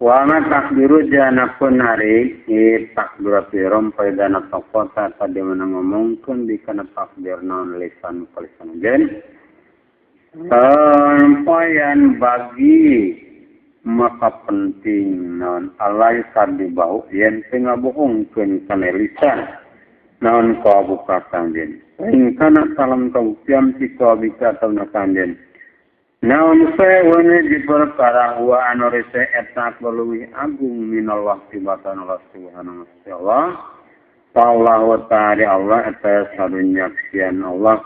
Wa ma takbiru jana kunari i takbirat rom paidana taqota tadi mana ngomongkeun di kana takbir naon lisan kalisan gen poyan bagi maka penting naon alai sadibahu yen teu ngabohongkeun kana lisan naon kabuka kanjen ing kana salam kabuktian ti kabika tauna kanjen naon saeuna di perkara wa anu rese eta leuwih agung minallah tibatan Allah subhanahu wa ta'ala Allah wa ta'ala Allah eta sadunyaksian Allah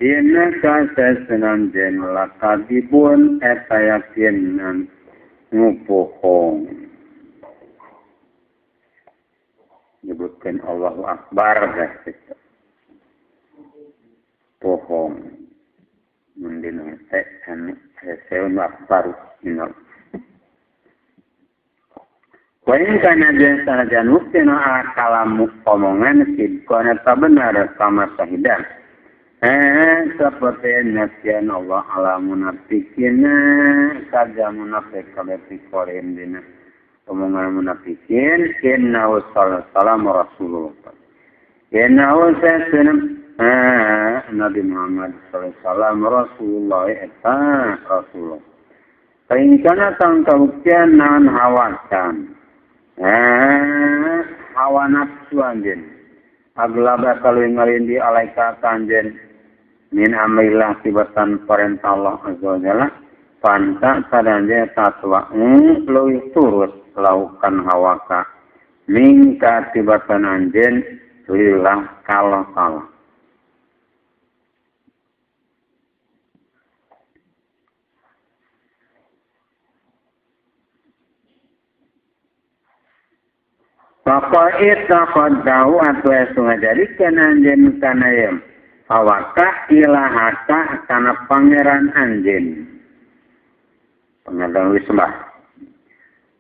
Inna kasasenan jen lakadibun eta yakin ngupohong nyebutkan Allahu Akbar gitu. Bohong mendina teh anu seun akbar minal wa in kana sanajan muktina kalamu omongan sidqana ta benar sama sahidan seperti nasian Allah ala munafikina saja munafik kabeh korin dina omongan munafikin inna sallallahu rasulullah inna sallallahu Nabi Muhammad sallallahu alaihi wasallam Rasulullah eta Rasulullah. Kaingkana tang kabuktian naon hawakan. Hawa nafsu anjeun. Aglaba kaluwi ngalindi alaika kanjeun min amrillah tibatan perintah Allah azza wa jalla panta sadanja tatwa leuwih turut laukan hawaka mingka tibatan anjeun lillah kalau salah. Faqa'id taqaddahu atau ngajadikeun anjeun kana ieu hawaka ilahaka kana pangeran anjeun pangeran wismah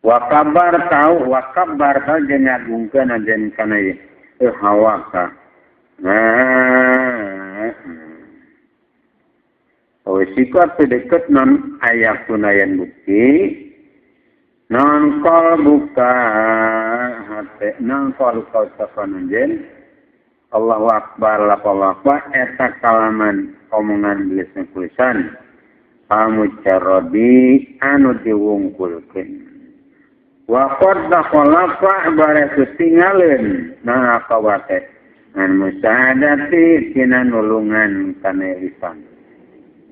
wa kabar tau jeung ngagungkeun anjeun kana ieu hawaka nah sifat deket non aya kunayan bukti non kol buka hate non kol kaucapan anjeun Allahu akbar la akbar eta kalaman omongan bilis tulisan pamujarradi anu diwungkulkeun wa qad khalafa bare tingaleun na akawate an musyahadati tina nulungan kana lisan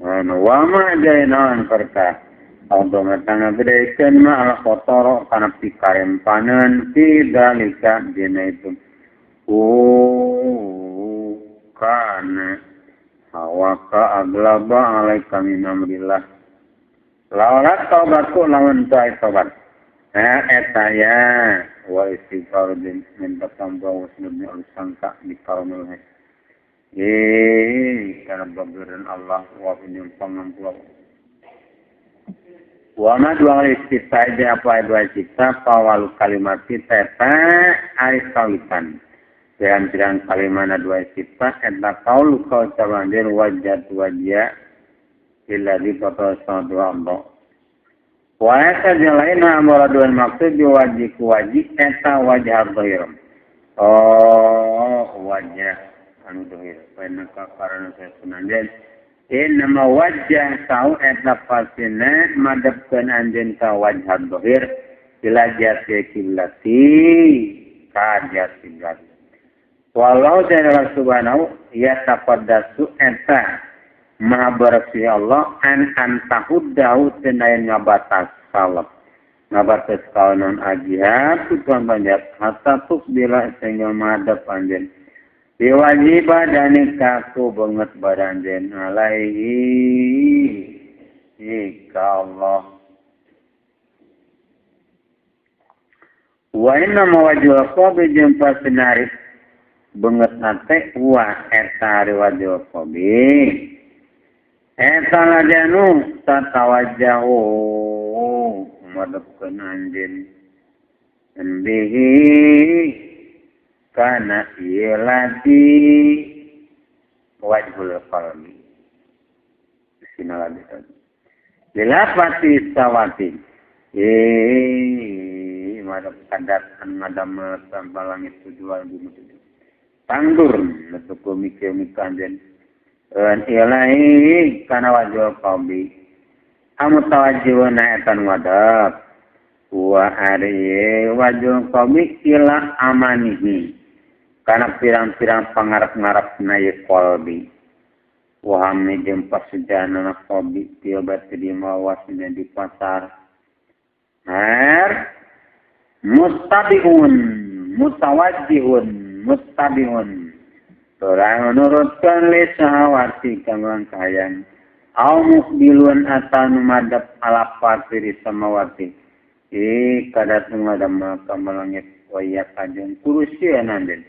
anu wa ma jainan perka Untuk ngetangga gedekeun mah ala kotoro kana pikarempaneun fi dalika dina itu. Kana hawaka aglaba alaika min amrillah. Lawan taubatku lawan teu tobat. Eta ya wa istighfar bin min batamba wa sunni al-sangka di karamul. Kana bageran Allah wa bin pangampura. Wa ma dua istifta apa dua istifta pawalu kalimat kita ari kawitan. Pirang-pirang kalimana dua istifta eta kaulu kaucapan wajah wajah illa di kota dua Allah. Wa eta jalaina amradun maksud wajib wajib eta wajah dhahir. Oh wajah anu dhahir. Painaka karana sasunanjen Innama wajah tau eta pasina madepkeun anjeun ka wajah dhahir ila jati kiblati ka jati kiblat. Walau ta'ala subhanahu ya taqaddasu eta maha bersih Allah an antahuddahu teu ngabatas salaf ngabatas kaunan ajihat tuan banyak hatta bila sehingga madep anjeun diwajib badani kaku banget badan jen alaihi ika Allah wa inna mawajul qabi jeung pasinari banget nate wa eta ari wajul qabi eta ladanu tatawajjahu madepkeun anjeun bihi kana yelati wajhul qalbi sina lagi tadi Lilafati sawati. Madam kadatan madam tanpa langit tujuan bumi tujuh. Tanggur letuku mikir mikanjen. Ilahi kana wajul qalbi. Amutawajjihuna etan wadab. Wa ari wajul qalbi ila amanihi. Kana pirang-pirang pangarep-ngarepna ye qalbi. Wahami jeung pasejana qalbi tiba di mawasna di pasar. Har mustabiun mutawajjihun mustabiun. Orang nurutkeun li sahawati kanggo kahayang. Au mukbilun ataw nu madep ala fatiri samawati. Kadateng madem ka langit waya kajeng kursi anjeun.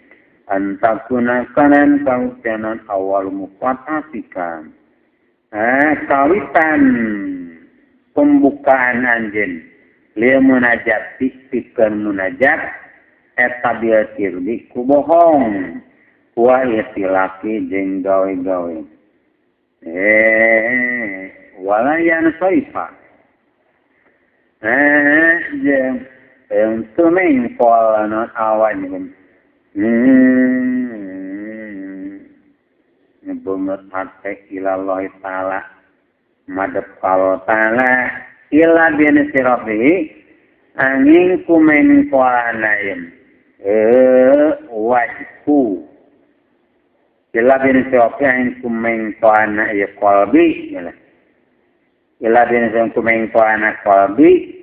Antakuna kanan kautianan awal mufatatika. Kawitan pembukaan anjeun lieu munajat pikeun munajat eta bil kirdi ku bohong wa ikhtilaki jeung gawe-gawe. Walayan soifa. Jeung tumengkol non awan ngebunget hati ilallah ta'ala madep kalau ta'ala ila bin sirafihi angin kumengkolanain wajhu ila bin sirafihi angin kumengkolana ya kolbi ila bin sirafihi kumengkolana kolbi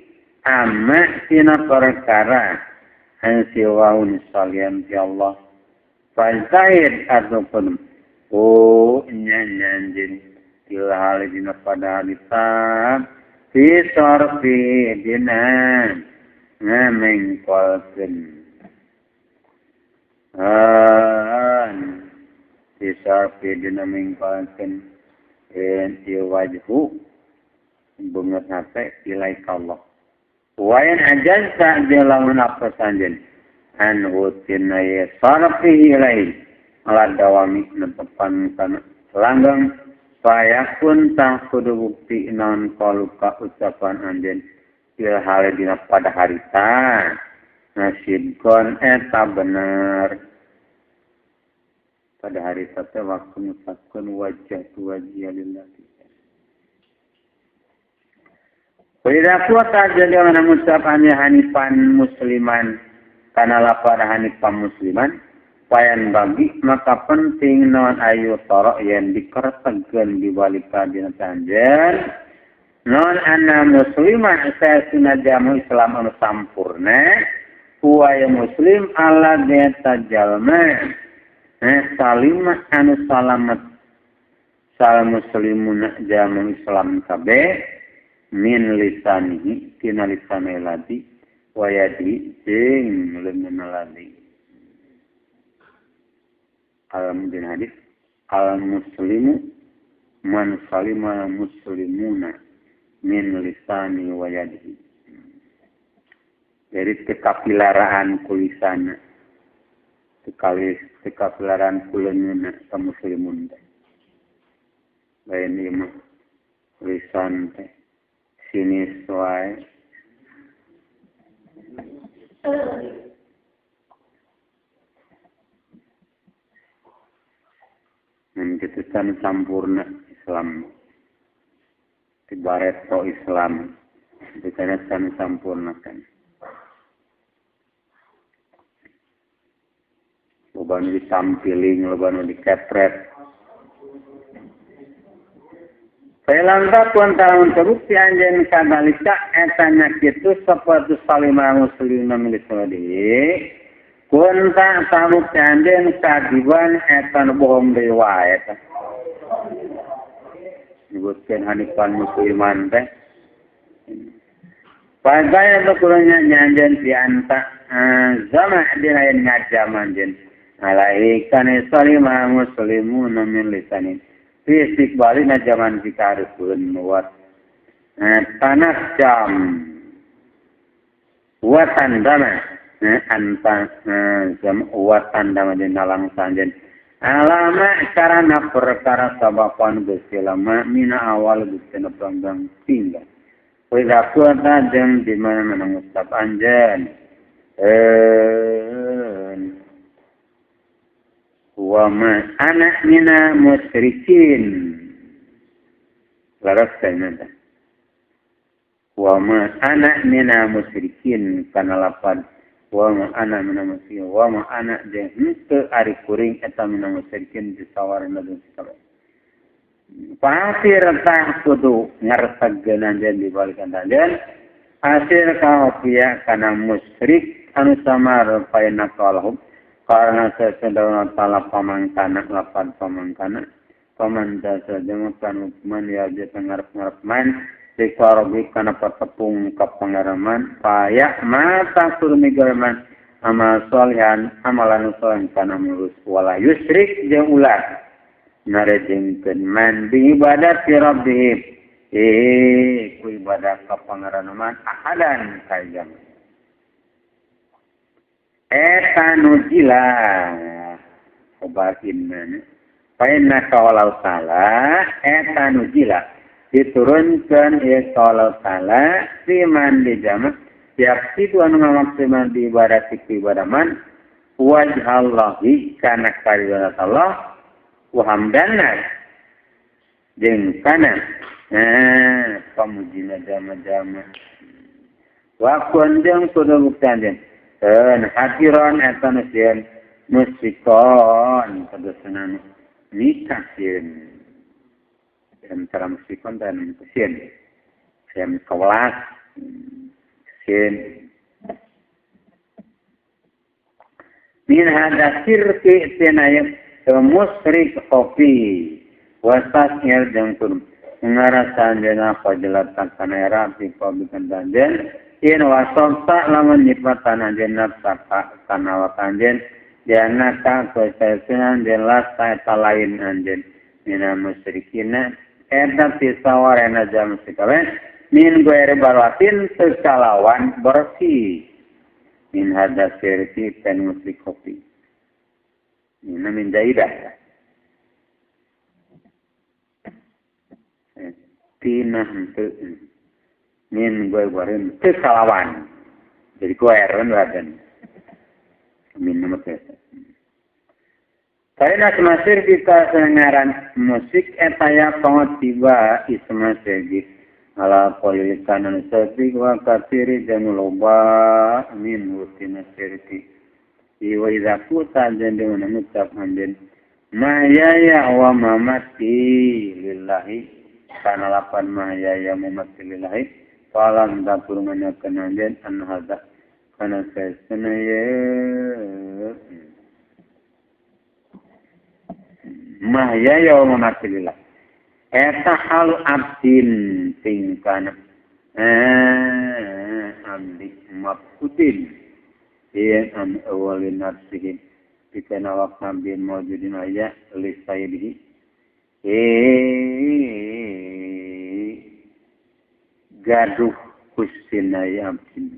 amma sina perkara ansiwaun salian ya Allah fazahid ataupun oh nyanyin tilhal dina pada halita fi sarfi dina ngamengkolkeun an fi sarfi dina mengkolkeun en wajhu bunga hate ilaika Allah. Wayan ajazta lamun apa sanjen an hutina ye sarfihi ilai ala dawami netepan kana langgeng payakun tah kudu bukti non kaluka ucapan anjen il hale dina pada harita nasibkon eta bener pada harita teh waktu ngucapkeun wajah tu wajah lillahi. Tidak kuasa jadi mana ngucapannya hanifan musliman karena lapar hanifan musliman payan bagi maka penting non ayu torok yang dikertegan di balik dina tanjen non anna musliman saya sunajamu Islam anu sampurna huwa ya muslim ala deta jalma salima anu salamet sal muslimuna jamu Islam kabeh min lisanihi tina lisane ladi wa yadi jeung leungeun ladi. Al din hadis al muslimu man salima muslimuna min lisani wa yadihi. Dari tekapilaraan kulisana tekapilaraan kuleungeunna ka muslimun teh. Lain ieu mah lisan teh sinis wae. Mun kitu can sampurna Islam. Tibareto Islam dikana can sampurna kan. Loba nu ditampiling, loba nu dikepret. Fa'ilam takun talamun terbukti anjeun kadalika eta nya kitu saperti salima muslimna milik sadi kunta tabukti anjeun kadiban eta nu bohong deui wae eta nyebutkeun hanifan musliman teh Pagaya tukulnya nyanjen di anta zama dina yen ngajam anjeun alaihi kana salima muslimuna min lisanin fisik balina zaman dikarepun wat tanah jam watan dama anta jam watan dama dina langsanjen Alama karana perkara sabapan geus lama mina awal geus panggang tinggal. Wa kunta jeung di mana-mana ngucap anjeun. Wa ma ana mina musyrikin. Laras teh. Wa ma ana mina musyrikin kana lapan wa ma ana mina musyrikin wa ma ana jeung henteu ari kuring eta mina musyrikin disawarna jeung sakabeh. Pasir tah kudu ngartagkeun anjeun dibalikan anjeun asir ka kana musyrik anu samar paena kalahum karena sesendana tala pamangkana lapan pamangkana paman jasa jeung panuman ya jeung ngarep-ngarep man dikarobi kana patepung ka pangaraman paya mata kudu migarman amal solihan amalan soleh kana mulus wala yusrik jeung ulah narejengkeun man bi ibadat rabbih ku ibadah ka pangaraman ahadan kajang eta nu jilah obatin mana paena kawalau salah eta nu jilah diturunkan ya kalau salah siman di jamak tiap situ anu ngamaksimal di ibadah ibadah man wajhallahi kana karidana Allah wa hamdana jeung kana pamujina jama-jama wa kun jeung kudu buktian jeung hadiran eta nu sieun musyikon tegasna nikah sieun antara musyikon dan kesien yang kewelas kesien min hada sirki tinaya musyrik kopi wasasnya jeung kun ngarasan dena fajelatan kana era fi pabikan danjen in wasabta lamun nyipatan anjeun nafsa kana wakanjen dianaka kusaeuna jelas eta lain anjeun mina musyrikina eta tisawarena jam sikawen min guere barwatin sekalawan bersih min hada sirki dan musyrik kopi ini min jaidah tina henteu min gue barin sekalawan jadi guer kan badan min nomor 3. Karena semasir kita sengaran musik etaya tiba isma segi ala polilikan segi wa kafiri dan loba min rutina sirti iwa idza kuta dan dengan ngucap anjeun mayaya wa mamati lillahi kana lapan mayaya mamati lillahi falam dapur manyakeun anjeun an hadza kana saestuna ye mahyaya wa mamatilillah eta halu abdin tingkana abdi mabudin yen an awalin nafsihi pikana wak abdin mawjudin aya li sayyidihi gaduh kusina ya abdin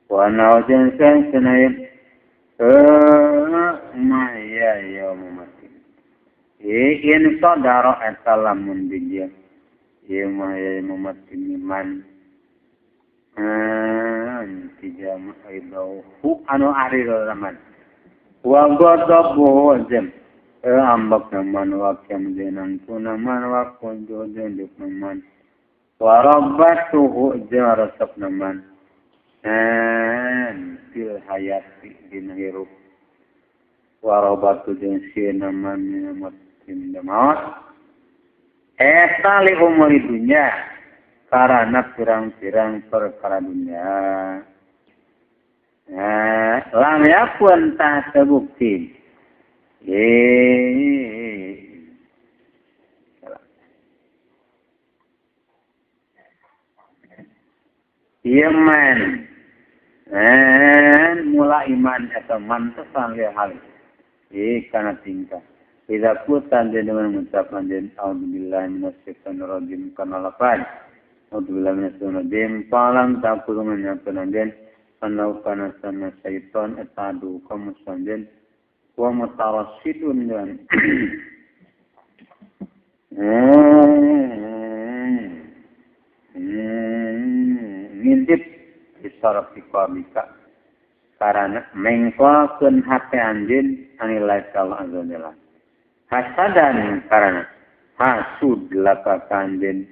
wa nawajan sanaya mahyaya wa mamatilillah in sadara eta lamun dijieun ieu mah ya mamatin man tijama aidahu anu ari laman wa ghadabu jam ambak man wa kam jenan tuna man wa kunju jeung man wa rabbatuhu jarasab man fil hayati dina hirup wa rabbatu jeung sieuna man maut eta li umuri dunya karena pirang-pirang perkara dunia lam yakun tah terbukti iman mula iman atau mantesan li hal kana tingkah Idza kutan dengan mengucapkan den a'udzubillahi minasyaitonir rajim kana lapan a'udzubillahi minasyaitonir rajim falam taqulu man yakunan den anau kana sana syaiton etadu kamu sanjen Wa mutarassidun dan ngintip disaraf dikuamika karena mengkolkeun hate anjeun anilai Allah azza wajalla hasadan karena hasud laka anjeun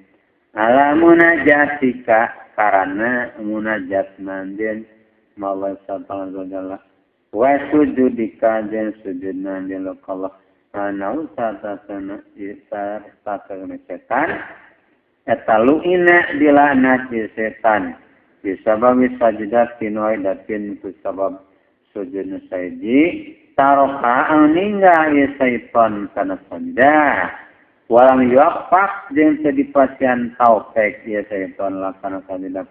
ala munajatika karena munajat anjeun Allah azza wajalla wa sujudika jeung sujud anjeun Allah ana usatana isa setan eta lu'ina dilaknat setan bisabab sajdatin wa idatin kusabab sujud saiji taroka ninggal ieu syaitan kana sajdah walam yuwafaq jeung teu dipasihan taufik ieu syaitan lakana sajdah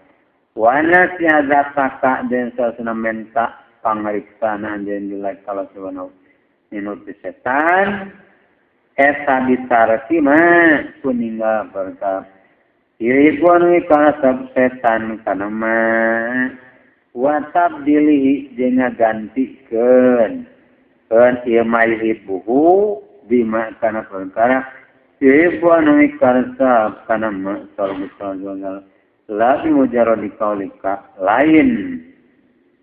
wa nasiya zataka jeung sasana menta pangaripsana anjeun dilai kalau subhanahu minut setan eta ditarki mah kuninggal perkara Iripuan kasab setan kana mah wa tabdilihi jeung ngagantikeun keun ieu mayhibuhu bima kana perkara iripuan kasab kana mah sallallahu la bi mujarradi qaulika lain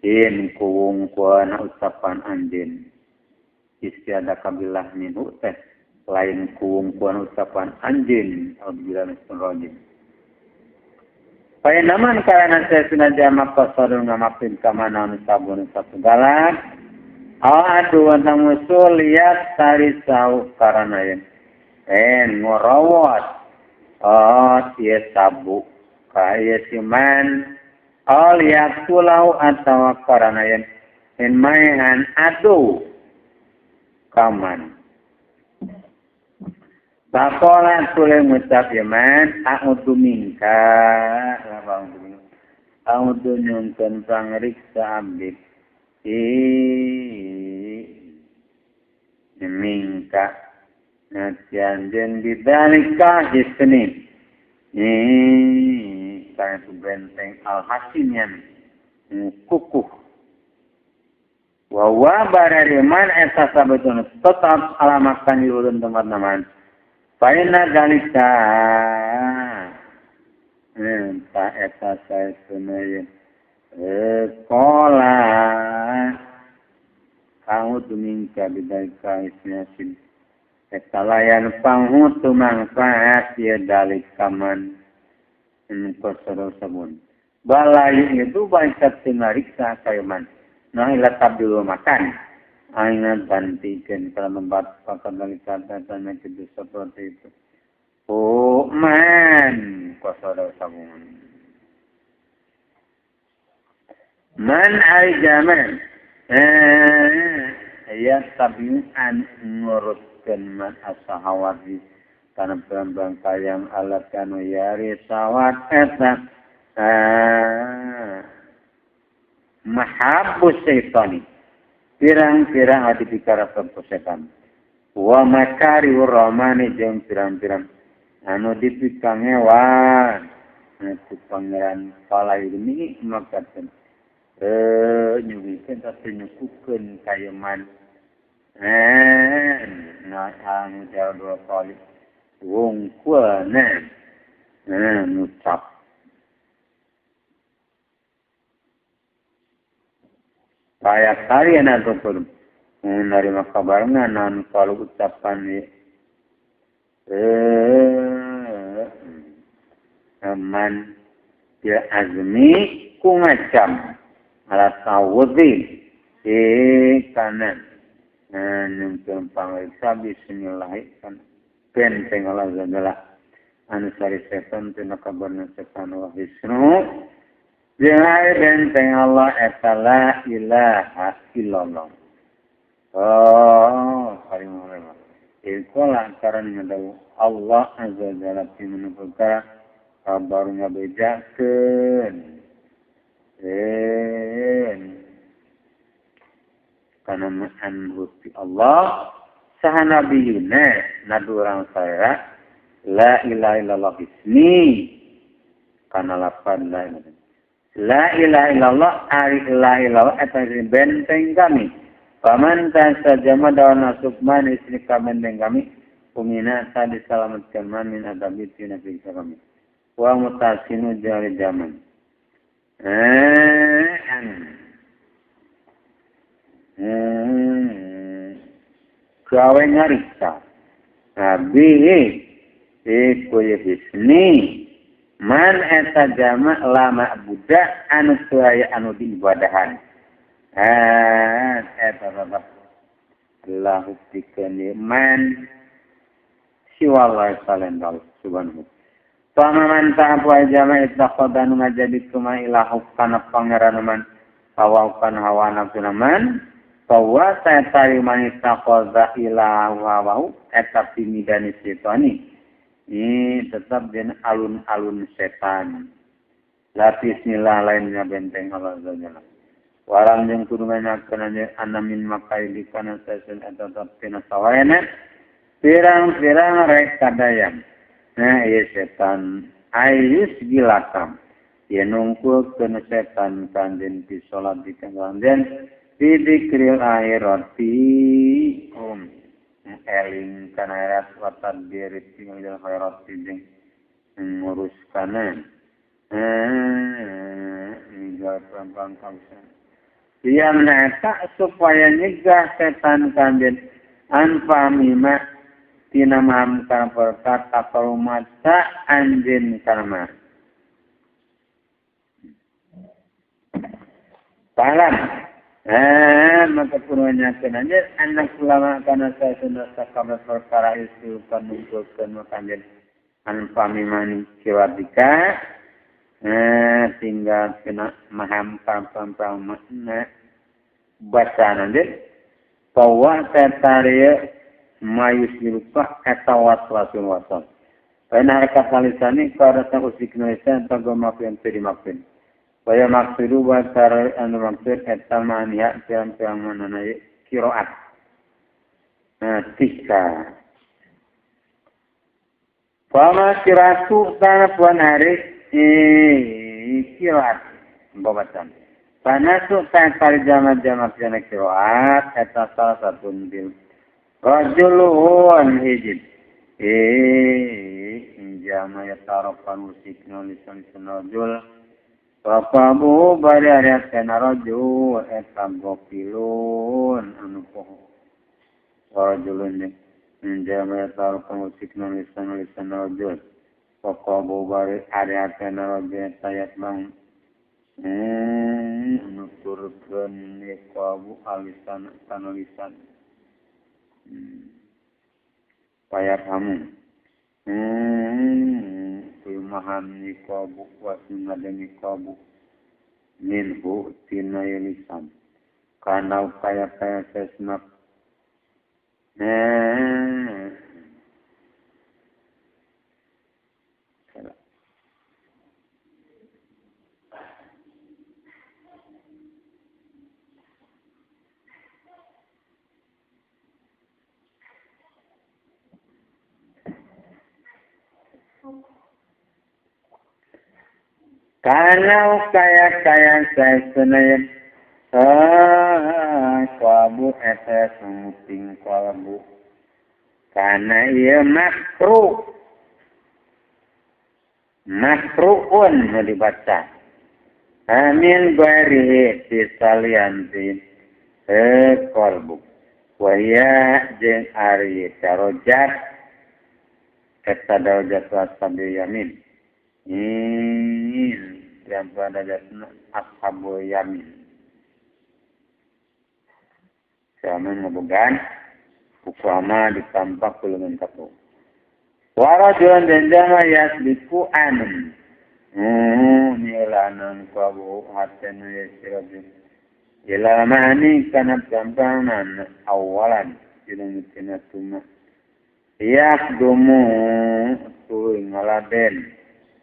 in kuwungkuan ucapan anjeun istiada kabilah minhu teh lain kuwungkuan ucapan anjeun auzubillahi minasyaitonir rajim. Painaman karena saya sudah jamak kosorun ngamapin kamana sabun satu galak. Aduh wantang musuh lihat tari sau karena yen. Ngorawat. Oh, ia sabu. Kaya siman. Oh, lihat tulau atau karena yen. En maehan aduh. Kaman. Bakola tule ngucap yaman a'udzu minka a'udzu nyungkeun pangriksa abdi minka natian jeung bidalika hisni kana tu benteng al-hasin kukuh wa wa barariman eta sabetuna tetap alamakan di tempat naman. Paina dalika ta eta saestuna kola kau tumingka bidalika isnasin eta layan panghutu mangfaat ya dalika man kosoro sabun balayu itu baca tinariksa kayoman nah ila tabdil makan aina gantikan kalau membuat pakai dari kata-katanya itu seperti itu. Oh man, kosoro sabun. Man ari zaman, ya tabi'an ngurutkan man asahawati karena perempuan kayang alat kanu yari sawat eta mahabbus syaitani. Pirang-pirang hati pikara setan. Wa makari ramani jeung pirang-pirang anu dipikangewan ku pangeran palai ini makaten nyugikeun tapi nyukukeun kayeman nah anu jauh dua kali wungkulna ngucap kaya kalian ataupun menerima kabarnya non kalau ucapan man ya azmi ku ngacam ala tawudhi kanan nyungkeun pangriksa bismillah kan benteng Allah zadalah anu sari setan tina kabarna setan wa hisnu jeung benteng Allah eta la ilaha illallah. Oh, paling mulai. Iku lantaran ngadawu Allah azza wa jalla ti perkara kabar ngabejakeun. Kana anhu ti Allah saha nabiyuna nabi urang saya la ilaha illallah bismi kana lapan la ilaha. La ilaha illallah ari la ilaha eta benteng kami. Paman tasa jama dawan masuk man istri kabenteng kami kumina tadi salamatkan man min adabi tina siksa kami. Wa mutasinu jari zaman. Gawe ngariksa. Nabi iku hisni man eta jama lama budak anu suaya anu diibadahan. Eta babak Allah dikene man siwallah salen Allah subhanahu. Pamaman ta'abu ajama ittaqadanu ngajadi kuma ilahu kana pangeran man hawa kana hawa nafsu man bahwa saya tari man ittaqadha ilahu hawahu eta pimidani setani ini tetap den alun-alun setan lapis nila lainnya benteng Allah azza walang jeung kudu ngayakeun anamin makai di kana saeun eta tetap tina sawarena pirang-pirang rek kadayang. Nah, ieu setan ayus gilakam. Ieu nungkulkeun setan kanjen ti salat di kanjen di dzikril akhirati eling kana akhirat wa tadbir tinggal khairat jeung ngurus kana. Ninggal perempuan kausan. Ia menata supaya nyegah setan kanjen anfamima tina maham kana perkara mata anjeun kana palam maka purwanya anjeun anak ulama kana saesuna sakabeh perkara isu panungkulkeun kanjeun anfamimani kiwadika tinggal kena maham pam-pam makna bacaan anjeun bahwa tetarieu mayus dilupa eta waswasun waswas. Paina harakat alisani karasa usikna lisan tago mafin tiri mafin. Waya maksudu basar anu maksud eta mania pirang-pirang manana kiroat. Nah, tika. Fama kiratu tanah puan hari kiroat. Babatan. Panasu tanah jama-jama piana kiroat eta salah satu bil. Rajulun hijib. Jama yatarafan usikna lisan lisan rajul. Bapabu bari ariatena rajul eta gopilun anu poho. Rajulun jama yatarafan usikna lisan lisan rajul. Bapabu bari ariatena rajul eta yatbang. Anu turkeun iqabu alisan panulisan. Payah kamu Kumaham nikabu wasunada nikabu minhu tina lisan kana upaya-paya sesnak Kalau kaya-kaya saya senaya kuabu eta sumuting kuabu karena ia makruh makruhun mau dibaca amin barihi disalianti kolbu waya jeung ari darajat eta darajat ashabul yamin yang pada jasna ashabul yamin sama ngebogan kuama ditampak kulungan kapu warajulan dan jama yasbiku anun nilanan kuabu haten yasirabin ila mani kana gampangan awalan dinang tina tuma yakdumu tuluy ngaladen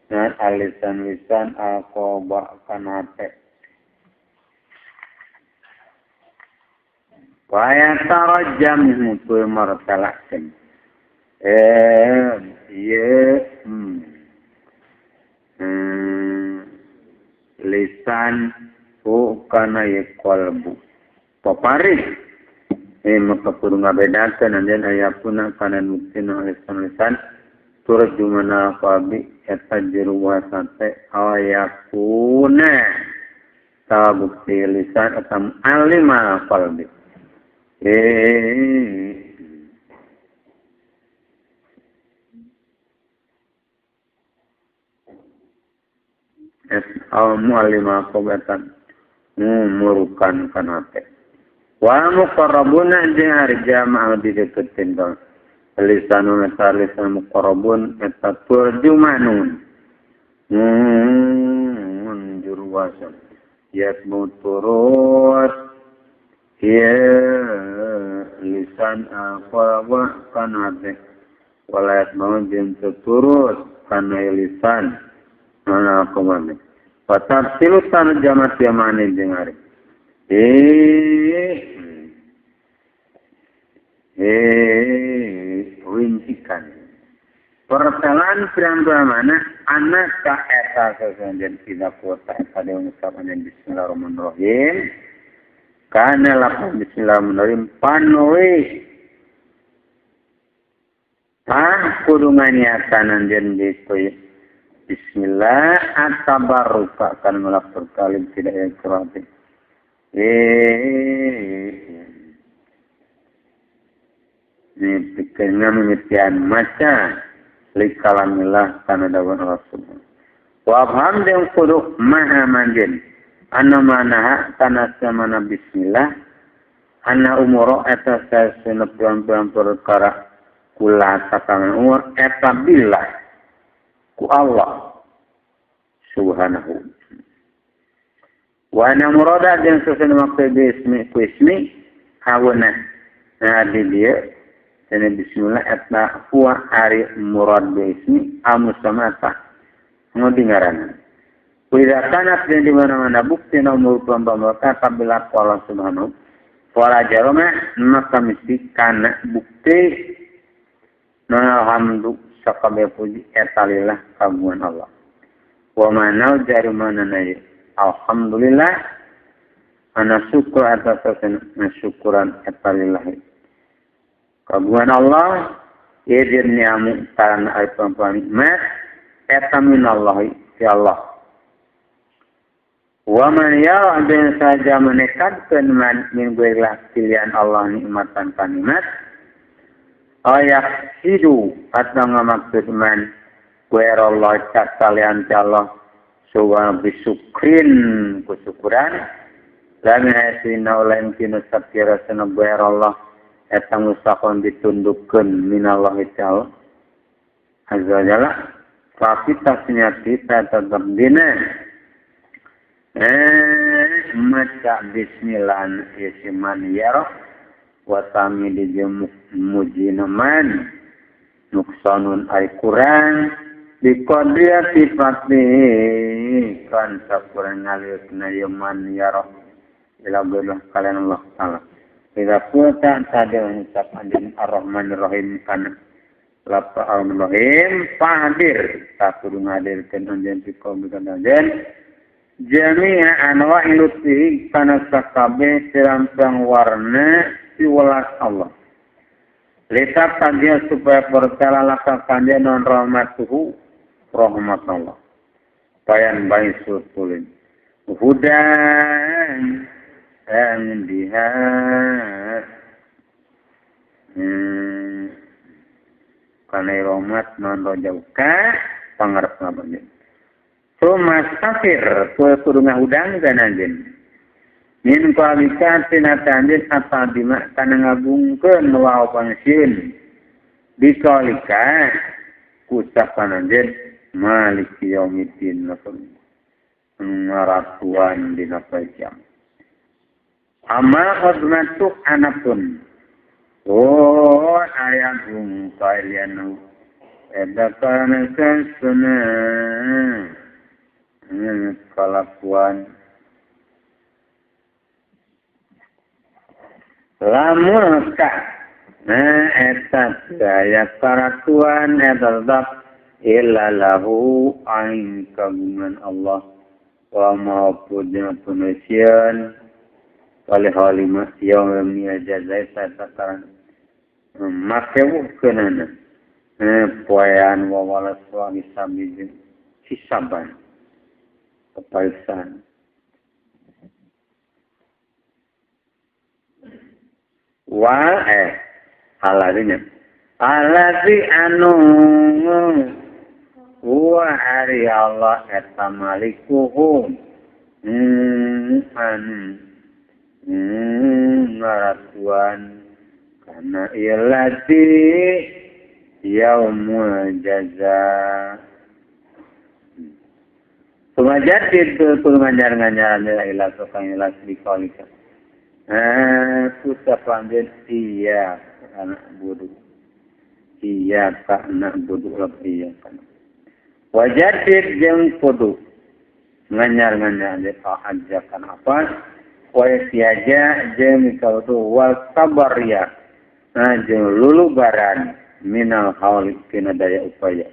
nah alisan-lisan alqoba kana hate wa yatarajjam tu martalakeun lisan hu kana ye qalbu paparih Maka kudu ngabedakeun anjeun aya puna kana buktina lisan-lisan turjumana qalbi eta jero bahasa teh ayakuna ta bukti lisan eta alima qalbi. Al mu'allima qabatan mumurukan kana teh wa muqarrabuna jeung ari jamaah dideketin bang lisanun eta lisan muqarrabun eta turjumanun jurwasan yasmu turut ya lisan aqwa kana teh wala yasmu jeung turut kana lisan mana kumaha fatafsilu tan jamaah jamane jeung ari rincikan pertelan pirang-pirang mana anak ka eta sesanjen tidak kuota eta dewa ngucapan bismillahirrahmanirrahim kana lapan bismillahirrahmanirrahim panoi tah kudu nganiatan anjeun ditu bismillah atabarruka kan melapor kalim tidak yang keratin. Ini pikirnya mimitian maca likalamillah kana dawan Rasul. Wa afham jeung kudu maha manjin anna manaha kana samana bismillah anna umuro eta sasena pirang-pirang perkara kula sakangan umur eta billah ku Allah subhanahu. Wa ana murada jeung sasana maksud bismi ku ismi hawana. Nah di dieu cenah bismillah eta huwa ari murad bi ismi amusamata nu dingaranna. Wa idza kanat jeung di mana-mana bukti na umur pambakal kabila Allah subhanahu wala jaroma maka mesti kana bukti na alhamdu sakabeh puji eta lillah kagungan Allah. Wa manal jarumana na alhamdulillah ana syukur atas syukuran eta lillahi kagungan Allah idzin ni'amu tarana ari pampan nikmat eta minallahi ti Allah. Wa man yara bin saja menekadkeun man min guelah pilihan Allah nikmatan panikmat ayak hidu atau ngamaksud man guer Allah cakalian ti Allah suwa bisukrin kusyukuran lamin hasina lain kinu sakira sana bayar Allah eta musakon ditundukkeun minallahi ta'ala azza wa jalla fakita senyati tetep dina maca bismillah yasiman yaro wa tami dijemuk mujinaman nuksanun ay kurang biqadriya sifati kan sakurang ngaliutna yaman ya roh ila billah kalian Allah ta'ala idza qulta tadi mengucap anjeun ar-rahmanir rahim kana lapa ar-rahim fahdir tak kudu ngadirkeun anjeun pikeun anjeun jami'a anwa'i lutfihi kana sakabeh pirang-pirang warna piwelas Allah Lihat saja supaya percaya laka kanjeng non rahmatuhu rahmat Allah. Bayan bayi sulin. Hudan yang biha kana rahmat non rajauka pangarep ngabanjeun. Suma safir kuwe kudu ngahudang kana anjeun. Min qalika tina anjeun apa bima kana ngagungkeun wa pangsin. Biqalika kucapan anjeun maliki yaumiddin ngaratuan dina poe kiamat. Ama khidmatu anapun. Oh ayat kalian eta kana sasana kalakuan lamun ka nah eta daya karatuan eta tetap illa lahu ain kagungan Allah wa ma punya penesian Oleh halima yaum jazai sataran makewuhkeunana poean wawalas wa hisab hisaban kepaisan wa aladinya aladi anu wa ari Allah eta malikuhum anu ngaratuan karena ilati yaumul jaza. Sumajat itu pengajar-ngajaran ila tukang ilas dikolika. Susah panggil iya anak bodoh. Iya kak anak bodoh lah iya kan. Wajadid jeung kudu nganyar-nganyar ajakan apa? Wa siaja jeung kautu wal sabar ya. Jeung lulubaran minal hauli tina daya upaya.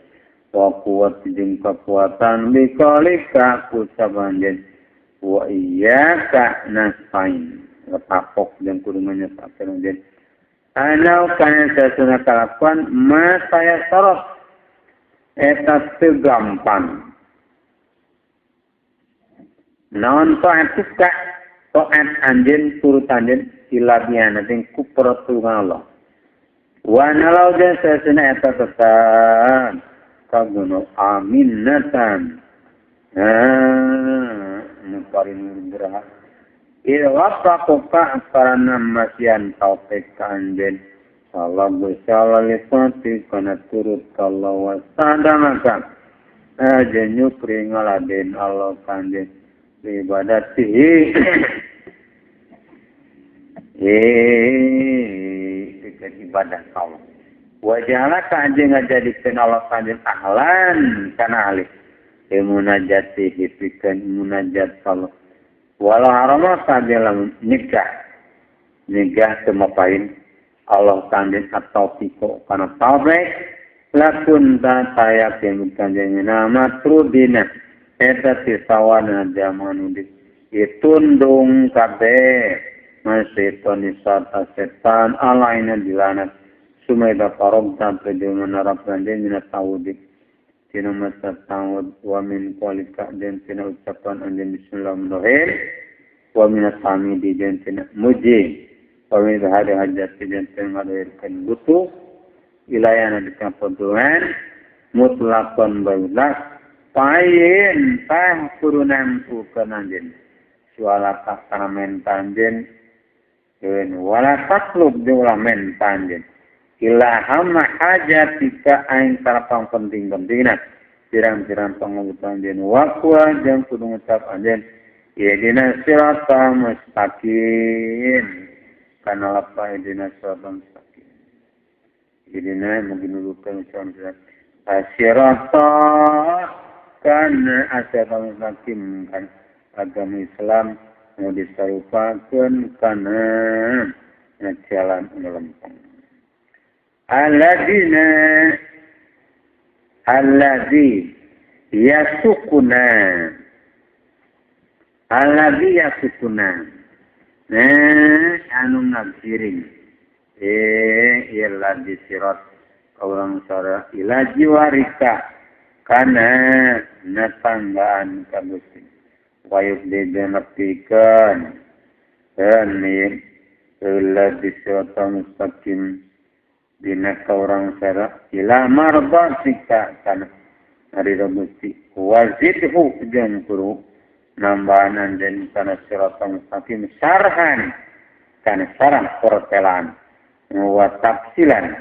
Wa kuat jeung kekuatan biqalika ku sabanjen wa iyyaka nasta'in. Tapok jeung kudu manyesakeun anjeun. Anau kana sasuna kalakuan ma saya sorot eta teu gampang. Naon ta'atuka ta'at anjeun turut anjeun ilabiana jeung ku pertulungan Allah. Wa nalau jeung sasuna eta tetep kaguno aminatan. Nu paling gerah. Ilwafaquka karena masian taufik ka anjeun. Sallallahu alaihi kana turut ka Allah wa sadamaka. Aja nyukri ngaladen Allah ka anjeun ibadatihi. Ibadah Allah. Wajalaka anjeun ngajadikeun Allah ka anjeun ahlan kana ahli. Munajatihi pikeun munajat Allah. Walau harama saja nikah nikah semapain Allah kanjeng atau piko karena taufik lakun ta tayakin kanjeng nama trudina eta tisawana zaman udik itundung kabeh masyaiton isata setan alaina dilanat sumaida parogta pedeuna narap kanjeng dina tawudik tina masa tawud wa min qalika dan tina ucapan anjeun bismillahirrahmanirrahim wa min samidi dan tina muji wa min hadi hajat dan tina ngadoirkeun butuh ilayana dika paduan mutlaqan barulah payen tah kudu nampukeun anjeun suala kana menta anjeun wala tatlub jeung ulah menta anjeun ilahama hajatika aing kana pangpenting-pentingna pirang-pirang pangabutuhan anjeun wa jeung kudu ngucap anjeun ihdina siratal mustaqim kana lapah ihdina siratal mustaqim ihdina mungkin nuduhkeun ucapan sirata kana siratal mustaqim kan agama Islam nu disarupakeun kana jalan anu lempeng. Alladzina alladzi yasukuna alladzi yasukuna anu ngagiring ila disirat kaurang sara ila jiwarika kana natanggaan ka Gusti wayub digenepikeun dan ila disirat mustaqim dina kaurang sara ila mardasika kana ari Gusti wazidhu jeung kudu nambahan dan kana siratal mustaqim syarhan kana sarang pertelaan wa tafsilan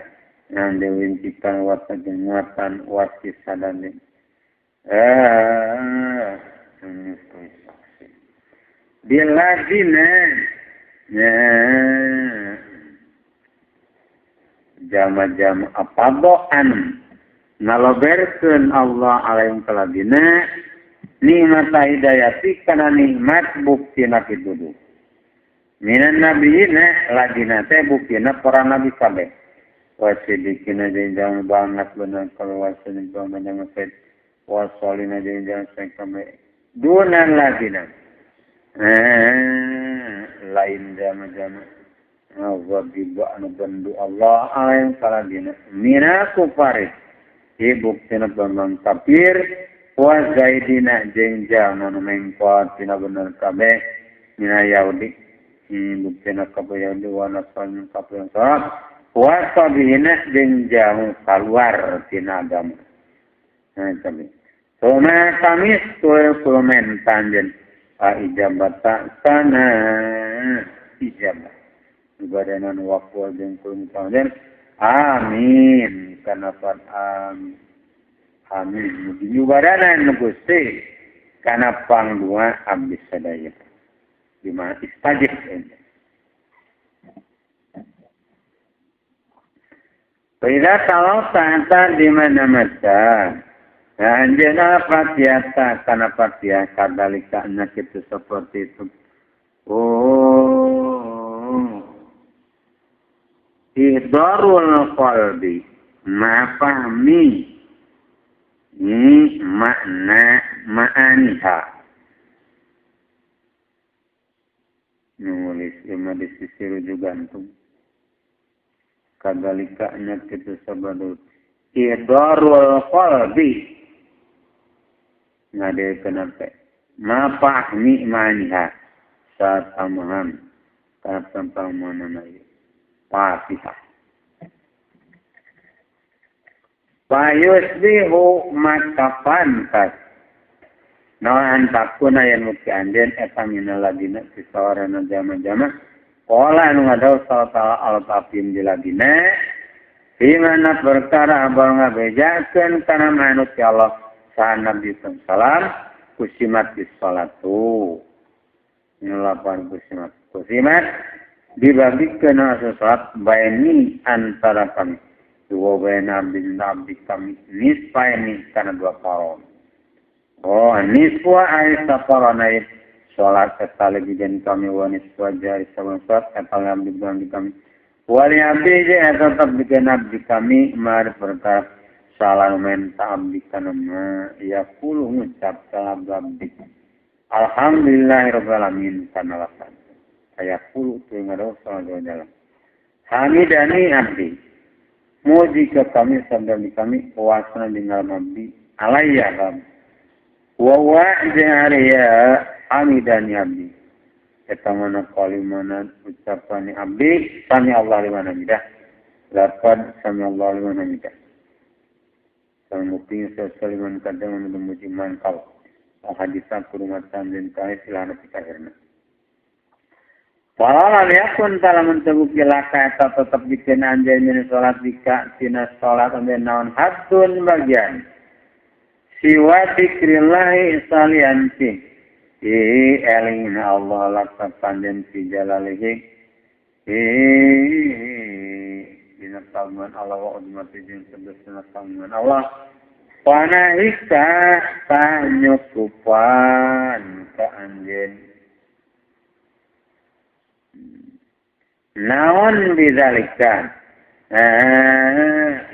yang diwincikan wa tajmuatan wa sisadan biladzina jama-jama apadoan naloberkeun Allah alaihim kalabina nikmat hidayati kana nikmat buktina pituduh minan nabiyina ladina teh buktina para nabi kabeh wasidikina jeung jangan banget bener kalau wasidin banget wasolina jeung jangan kabeh dunan ladina Lain jama-jama ghadiba anu bendu Allah alaihim kaladina mina kufari buktina bambang kafir wa zaidina jeung jalma nu mengkot tina bener kabeh mina Yahudi buktina kabeh Yahudi wa nasrani kafir salat wa sabina jeung jalma kaluar tina agama. Nah kami soma kami kulen tanjen ijabata sana ijabah ibadanan waktu jeung kulen tanjen amin kana amin amin mugi nyubadanan Gusti kana pangdua abdi sadaya bima istajib Bila kalau ta'ata di mana maca anjeunna Fatihah kana Fatihah kadalika nya kitu seperti itu. Oh ihdarul qalbi ma fahmi ni makna ma'aniha nulis ima di sisi rujukan tuh kadalika nya kitu sabadu ihdarul qalbi ngade kenapa ma fahmi ma'aniha saat amaham kana tentang mana Fatihah. Fayusbihu maka pantas naon takuna yang mukti anjeun eta minal ladina tisawarana jama-jama qala anu ngadau sallallahu al-tafim diladina di mana perkara abal ngabejakeun kana manut ya Allah saha Nabi sallam kusimat salatu ngelapan kusimat kusimat dibagikan salat baini antara kami dua baina abdi abdi kami nisfaini kana dua paron. Oh nisfa ai saparona salat eta lebih kami wa nisfa jari saban salat eta abdi abdi kami wali abdi je tetap bikin abdi kami mari perkara salah menta abdi kana ma yaqulu ngucap salam abdi alhamdulillahirabbil alamin kana lasan ayaqulu tu ngadaw sallallahu alaihi hamidani abdi muji ke kami sabda kami wasna dengan abdi alayya kami wa wa'jariya hamidani abdi eta mana kalimana ucapan abdi sami Allah liman hamidah laqad sami Allah liman hamidah sami saliman kadang memuji mangkal hadis kurumatan jeung kae silana pikahirna. Walau yakun talamun terbukti laka eta tetep bikin anjeun dina salat bika tina salat anjeun naon haddun bagian siwa dzikrillahi salian ti eling Allah laka panjen fi jalalihi dina kagungan Allah wa udmati jeung sebesna kagungan Allah panahika panyukupan ka anjeun naon bidzalika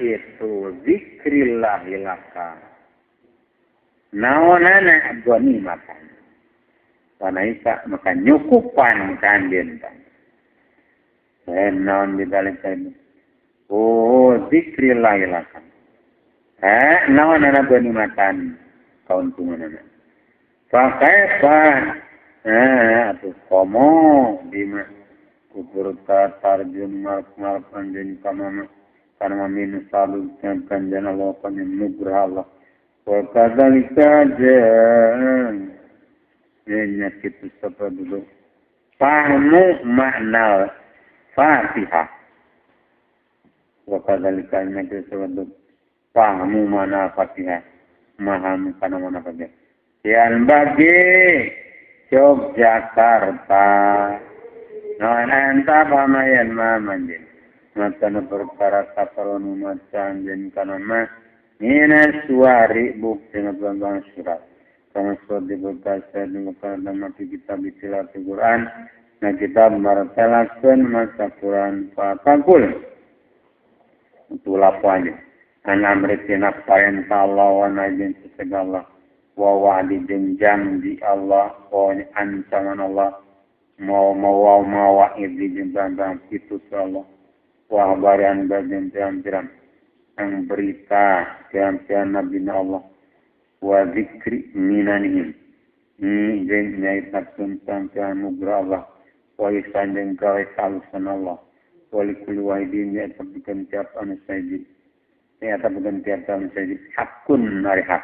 itu zikrillahi laka naonana ghanimatan panaika maka nyukupan ka anjeun naon bidzalika oh zikrillahi laka naonana ghanimatan kauntunganana fa kaifa atuh komo bima kupurta tarjun mal anjeun kamama karena min salu kanjan Allah kanjan nugraha Allah wa kadzalika jan nya kitu sapadulu fahmu makna Fatihah wa kadzalika nya kitu sapadulu fahmu makna Fatihah maham kana mana Fatihah yang bagi Yogyakarta non anta pamayan ma manjin matana perkara kaparonu maca anjeun kana ma mina suari bukti ngabang surat kama surat dibuka saya mati kitab tilawati Quran na kitab martelakeun maca Quran fakul itu lapoannya an amri tina parentah Allah wa najin segala Wa wa'di jeung janji Allah wa ancaman Allah mau mau mawa'id jeung bambang pitus Allah wa barian bagian pirang-pirang yang berita pirang-pirang nabi Allah wa zikri minanihim jeung nyaitakeun pirang-pirang nugrah Allah wa ihsan jeung gawe kalusan Allah wa likulli wahidin nyaeta pikeun tiap anu sahiji nyaeta pikeun tiap anu sahiji hakun ari hak.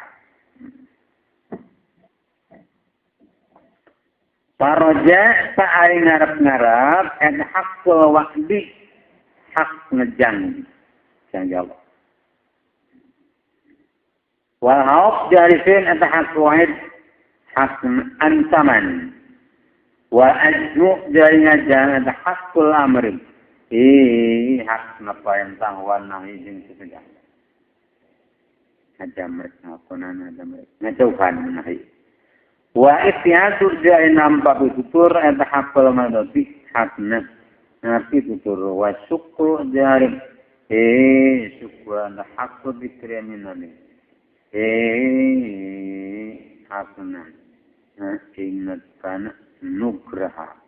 Paroja saari ngarep-ngarep et hakul wa'di hak ngejang janji Allah. Wal hauf jarifin et hak wahid hak ancaman. Wal ajmu dari ngajang et hakul amri. Hak napayan wan nahi jeung sesegah. Ngajamrek ngakonan ngajamrek ngajauhan nahi. Wa ittihadu dari nampak tutur eta hakul madati hakna ngerti tutur wa syukru dari syukur anda hakul dikri minani hakna ingat kana nugraha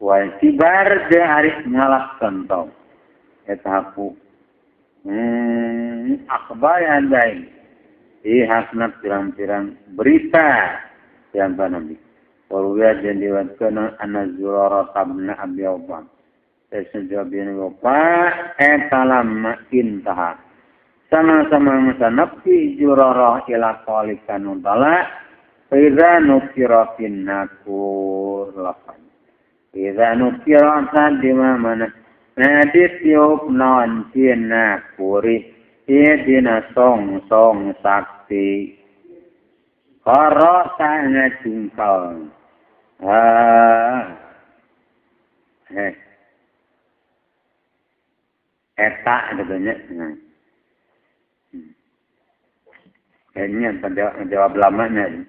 wa tibar dari ngalak tentang eta haku akhbar yang baik hakna pirang-pirang berita yang nabi. Waruya dan diwatkan anna Zurara bin Abi Awfa. Saya bin Awfa eta lamma intaha. Sama-sama musanafi Zurara ila qalikan tala fa idza nukira fin nakur lafan. Idza nukira sadima mana nadis tiup naon tinakuri dina song-song sakti. Koro sangat jungkal. Eta katanya. Kayaknya pada jawab lamanya.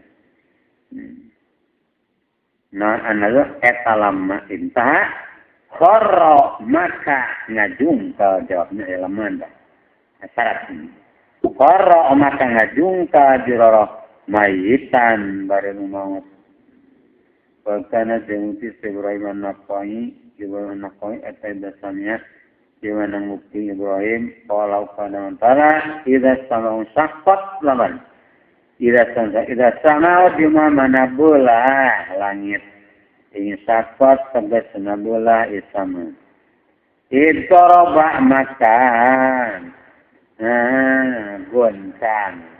Nah, anaga eta lama intaha koro maka ngajungkal jawabnya ya lama dah. Syarat ini. Koro maka ngajungkal jiroroh mayitan bareng maut. Wakana jengti Ibrahim an-Naqai, Ibrahim an-Naqai eta dasanya di mana bukti Ibrahim kalau kana antara idza sama'u syaqqat lawan. Idza sama'u di mana bola langit. Ing syaqqat tegasna bola isama. Idroba makan. Goncang.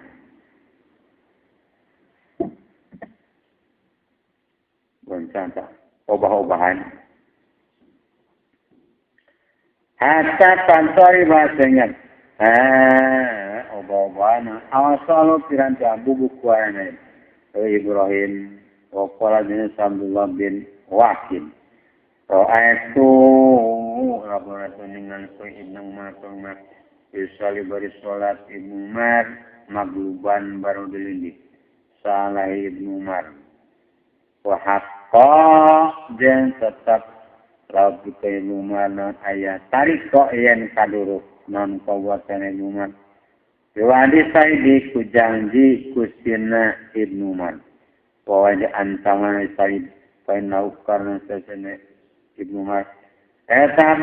Goncang tak obah-obahan. Hatta tantori bahasanya. Obah-obahan. Awasalu piranti bubuk kuarana. Ibrahim waqala bin Abdullah bin Waqid. Ra'aitu Rabbana dengan Ibnu Umar Umar Yusali bari salat Ibnu Umar magluban baru dilindih. Salah Ibnu Umar. Wa haqqa dan tetap laut kita Ibnu Umar non ayah tarik kok yen kaduruk non kabuatan Ibnu Umar. Riwadi Saidi ku janji kusina Ibnu Umar. Wa wajah antaman Said fainau karna sesene Ibnu Umar. Eta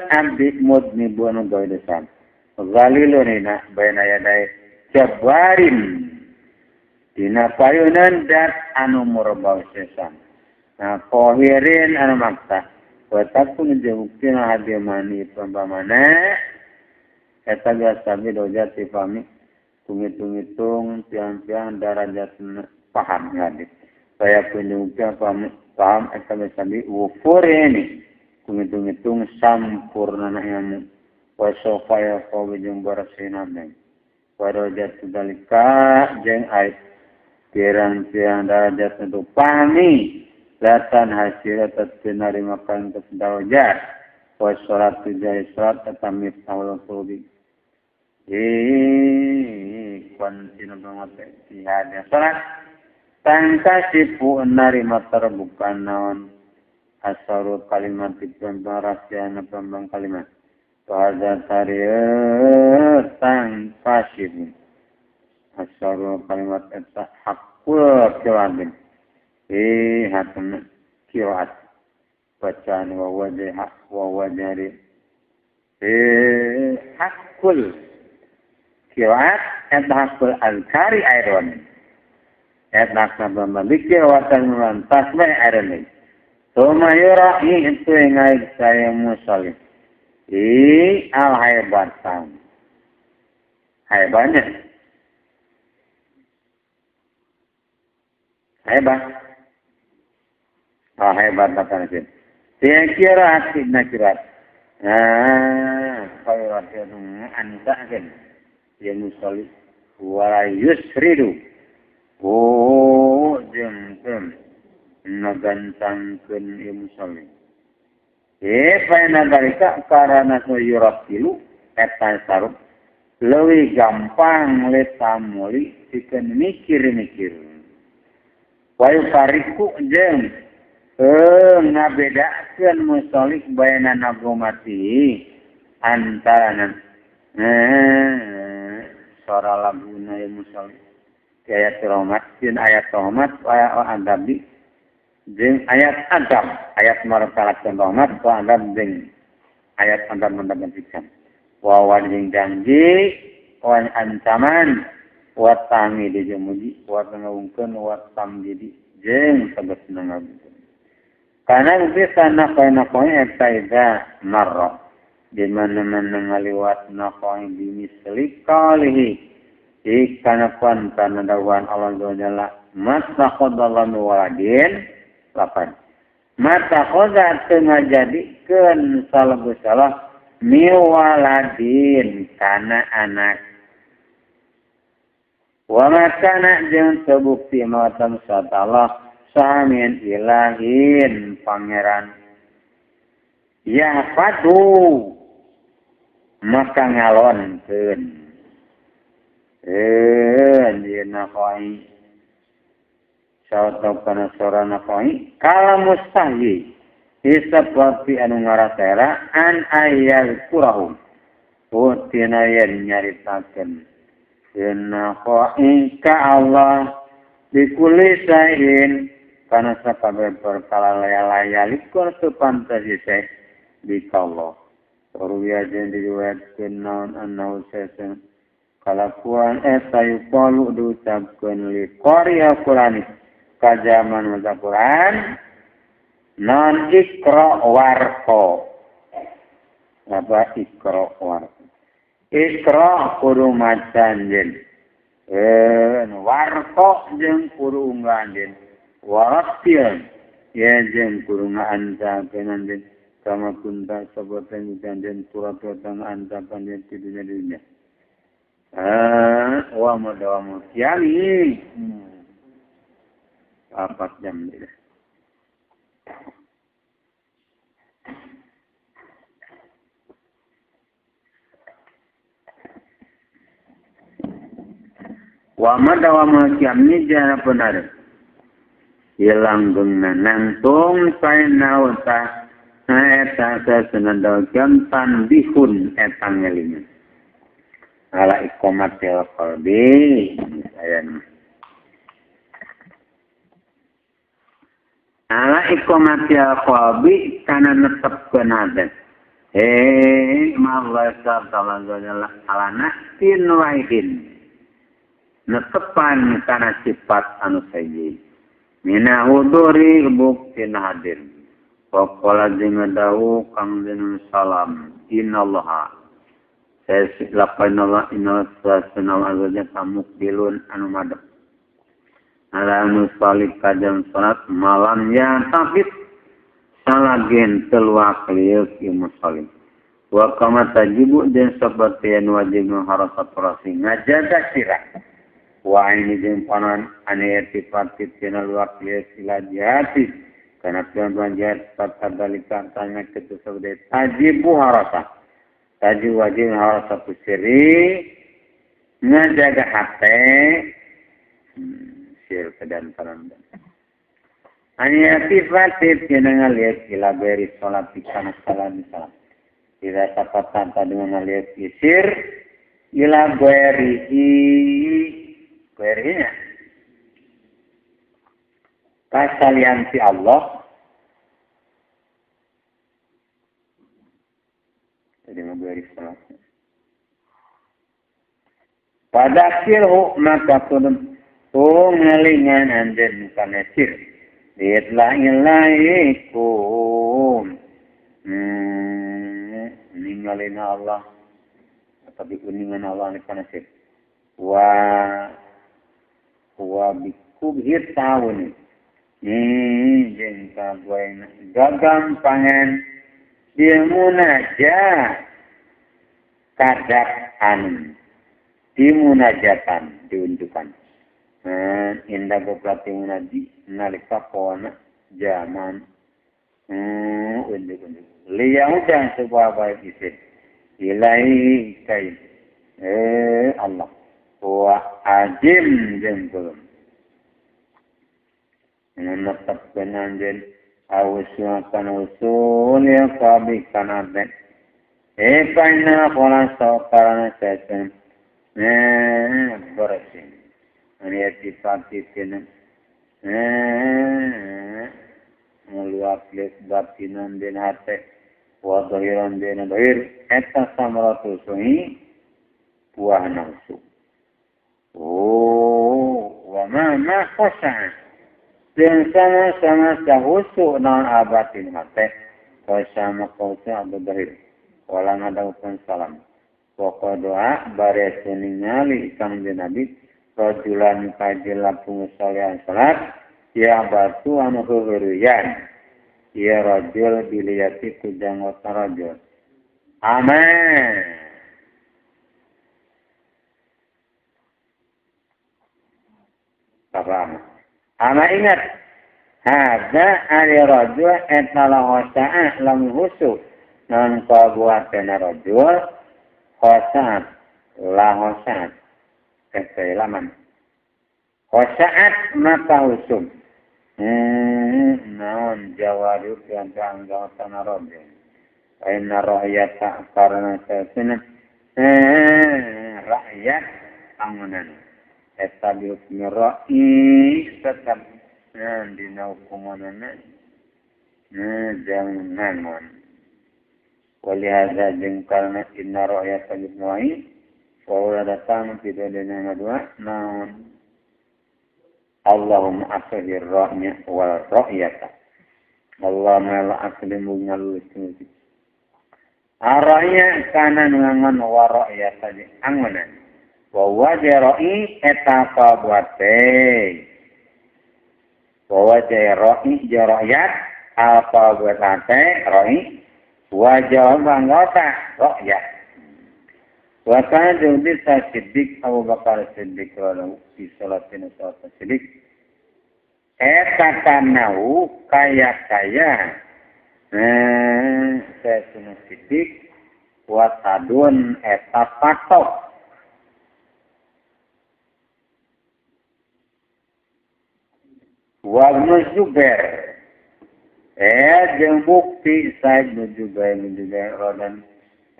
abdi mudni buanu gawe desan. Zalilun ina baina yadai jabarin. Dina payunan dat anu murabau sesan. Nah, kohirin anu maksa. Watakun jabuktina hadimani pambamana. Eta gasabi dojat tifami. Tungitung-itung tiang-tiang darajat paham hadis. Saya punya paham eta gasabi wufurini. Tungitung-itung sampurna ilmu. Wasofa ya qawi jeung barasina neng. Warajat dalika jeung ait pirang-pirang darajat untuk pahami latan hasil tetap makan darajat wa salat tujai salat tamit awal qulubi kontina banget jihad salat tangkasipu narima terbuka naon asaru kalimat pembang rahasia pembang kalimat pada tarieu tangkasipu asaru kalimat eta hak Hakul qiraatin hakna qiraat bacaan wa wajh wa wajhari hakul qiraat eta hakul azkari ayron eta hakna dzikir wa tasbih ayron Tuma yura'i itu yang saya musalli. Al haibatan. Haibatnya. Haibat. Al haibatan itu. Saya kira hati nakirat. Khairat itu antakin. Ya musalli. Wala yusridu. Oh, jengkem. Nagantangkeun ieu musalli. Fa dalika karana yuratilu eta saruk leuwih gampang letamuli pikeun mikir-mikir. Wa yufariqu jeung ngabedakeun musalli baina nagomati antara suara laguna ieu musalli. Ayat rahmat jeung ayat rahmat wa adabi jeung ayat adab, ayat martalakeun rahmat wa adab jeung ayat adab mendapat siksa. Wa jeung janji, wa ancaman, wa tamidi jeung muji, wa ngawungkeun, wa tamjidi jeung tegasna ngawungkeun. Kana bisa naqoi eta idza marra di mana-mana ngaliwat naqoi bimisli qalihi ikana pan kana dawan Allah jalla mattakhadallahu waladin lapan mata khoda teu ngajadikeun salah salah miwaladin kana anak wa makana jeung terbukti mawatam satallah samin ilahin pangeran ya fadu maka ngalonkeun dina koi sautau kana sorana koi kala mustahyi seperti anu ngarasera an ayal kurahum tina yen nyaritakeun dina koi ka Allah bikuli sain kana sakabeh perkara layalalikun sepantas isih bikallah ruwiya jeung diriwayatkeun naon annahu sesen kalakuan eta yuqalu diucapkeun li qari'a Qur'ani kajaman maca Quran non ikra warqa apa ikra warqa ikra kudu maca anjeun warqa jeung kudu unggah anjeun warattil ye jeung kudu ngaancakeun anjeun kama kunta saboten anjeun turatan ancakeun anjeun di dunya dunya wa madawamu kiali 4 jam deh. Wa madawamu kiamni jana benar. Hilang gengna nangtung saena uta eta sasenadal jam tanbihun eta ngelingan. Ala iqamatil qalbi saya ala iqamatil qalbi kana netepkeun hate ma Allah ta'ala ala nafsin wahidin netepan kana sifat anu saji mina huduri buktina hadir waqala jeung dawuh kang den salam innallaha lapan Allah inna sasanal azza tamukbilun anu madep ala musalli kajam salat malam ya tafit salagen teluak liuk musalli wa kama tajibu dan seperti yang wajib harasat rasi ngajaga sirah wa ini jeung panon ane irtifat tina luak liuk ila jihati karena tuan jihad patadalika tanya ketu sabde tajibu harasat tadi wajib harus satu siri ngajaga hati sir kedantaran hanya tifatif kena ngaliat ila beri sholat ikana salam salam tidak sapatan tadi ngaliat sir ila berihi berinya Kasalian si Allah. Jadi mau beri salat. Pada akhirhu maka turun ngelingan anjeun kana sir. Lihatlah ilaikum. Ninggalin Allah atau dikuningan Allah ni kana sir. Wa bikubhir tahun. Jeung kabuaina gagampangan bil munajat kadakan dimunajatan diunjukkan. Indah goplati munaji nalika pona zaman unjuk-unjuk liyaudah sebuah baik isi ilahi kai Allah wa ajim jeung belum menetapkan anjeun awusuakan usul ya kabi kana be paina qala karana sesen bersih ani sifat-sifat meluap batinan den hate wa zahiran den zahir eta samratu suhi buah nafsu. Oh wa ma khasha dan sama-sama sahusu non abatin hate sama khasha zahir walang ada pun salam pokok doa bare ningali kang Nabi rajulan kajela pungusalian salat ya batu anu heureyan ya rajul biliyati kujang rajul amin. Paham ama ingat hadza ari rajul eta la hosa'a lam husu non kabuatena rajul hosa'at la hosa'at keselaman hosa'at maka husum naon jawariu yang anggota rajul inna rakyat karena sesena rakyat angunan eta bihukmi ra'i tetap dina hukumanana jangan ngangon walihadza jeung karena inna rakyat bihukmi wa datang tidak dina dua naon Allahumma akhir rahnya wal ra'yata Allahumma la aklimu ngalus araya kana ngangon wa ra'yata di angonan wa wajra'i eta kabuate wa wajra'i jarayat apa buatate ra'i wa jawabangota ra'yat wa kana bisa Siddiq Abu Bakar Siddiq walau fi salatin salat Siddiq eta kanau kaya-kaya saya Siddiq wa tadun eta patok wa Ibnu Zubair jeung bukti Said bin Jubair rodan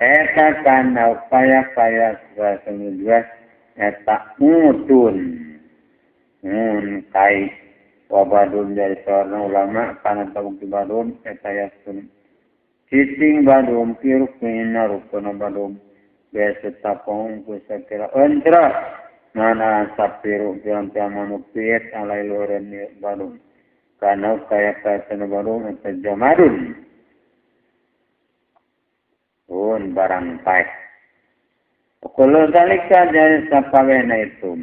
eta kana upaya-upaya sebagai eta mutun mun kai wabadun dari seorang ulama kana tabukti badun eta yasun cicing badum pirukina rukuna badum biasa tapong kusakira entra mana sapiru piang-piang manupiet alai luren badum kana kaya kaya badum eta jamadun pun barang paeh. Kalau dalika dari sapawena itu.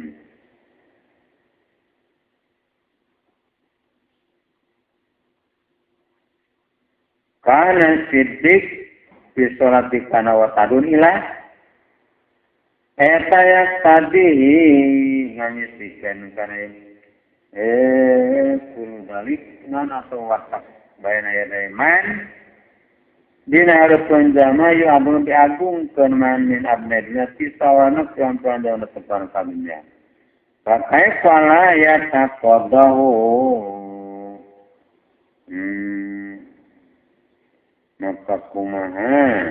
Kana siddiq fi sholati kana wa tadun ila eta ya tadi nganyisikan kana kulo dalik nana atau watak bayana ya man dina hareupeun jama yu abung diagungkeun man min abnadina tisawana pian-pian jama tepan kadunya. Pakai fala ya taqadahu. Maka kumaha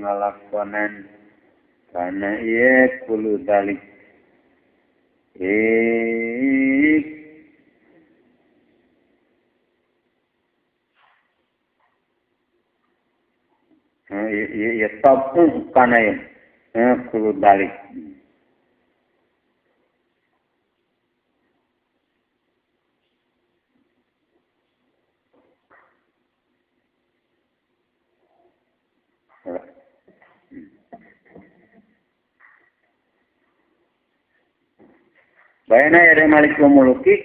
Ngalakonan karena ieu kulo dalik ya tabu kana ya kulo dalik Bayana yada malik muluki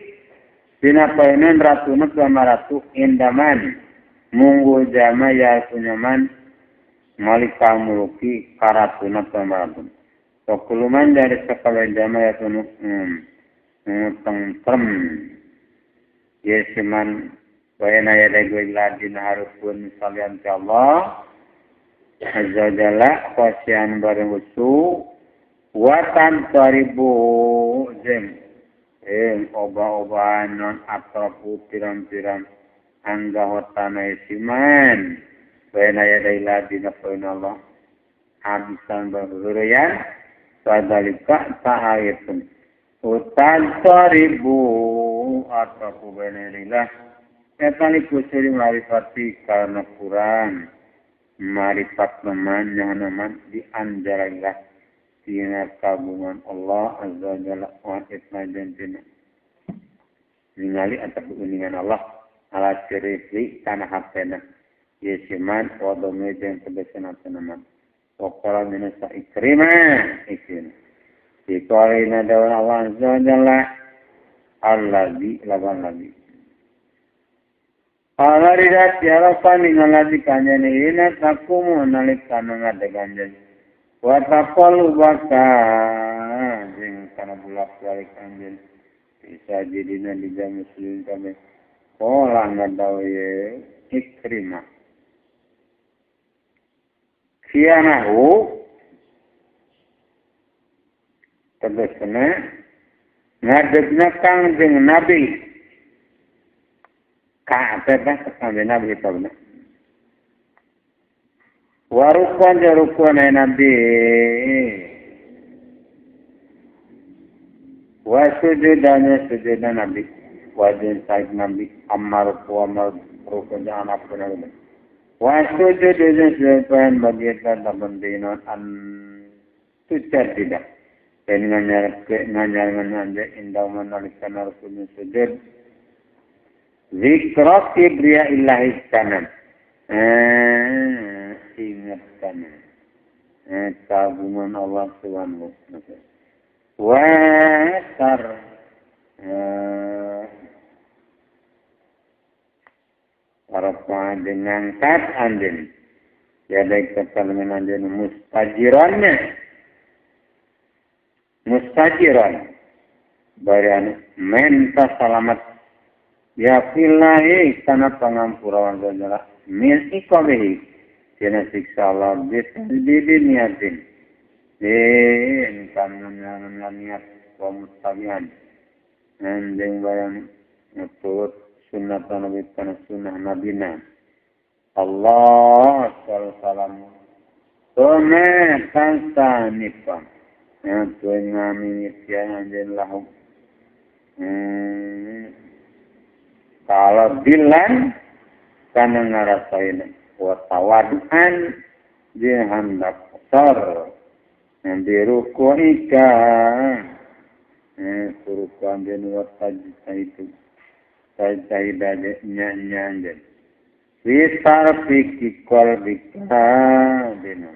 dina paenan ratuna sama ratu indaman munggu jama ya kunyaman malik muluki karatuna sama ratu Sokuluman dari sakabeh jama ya tunu tentrem yesiman bayana yada gue ladina harupun salian ti Allah azza wa jalla khasian bareng usu watan taribu jeng oba-obaan non atrafu piram-piram anggahotana isiman bayana yadaila dina poin Allah habisan berhurian sadalika ta'ayatun utan taribu atrafu bayana yadaila etali kusuri marifati karena kurang marifat neman nyaman di anjarailah tina kagungan Allah azza wa jalla wa itna jantina ningali atau kuningan Allah ala sirri kana hatena yesiman wa dome jeung tebesan hatena man wa qala min sa ikrima ikrima dikawina dawan Allah azza wa jalla allazi lawan lazi ala ridat ya rafa minalladzi kanjani ina takumu nalika ngadegan wa taqallu baka jeung kana bulak-balik anjeun bisa jadina di jam muslim kami pola ngadawe ikrimah kianahu tegasna ngadegna kangjeng Nabi ka teh kangjeng Nabi tabna warukuan jarukuan Nabi wasujudanya sujudan Nabi wajin said Nabi ammar ruku ammar ruku jangan apa Nabi wasujudnya sujudan bagi tabandinon an tujar tidak dan nganyaran indah menalikan rukunya sujud zikra kibriya illahi kanan ingatkan kagungan Allah Subhanahu wa ta'ala wa tar para dengan kat anjen jadi kekalmen anjen mustajiran barian menta salamat ya fillahi kana pangampurawan jalla min iqabihi tina siksa Allah bitadidi niatin din kan niat wa mustabihan anjing bayang nutut sunnah Nabi kana sunnah Nabina Allah sallallahu tome tansanipa tuan ngami tiang anjing lahum kalau bilang kana ngarasain wa tawadu'an jeung hendak sor birukuika surukan jeung wa tajtaitu tajtaida nya nya jeung fi sarfiki qalbika dina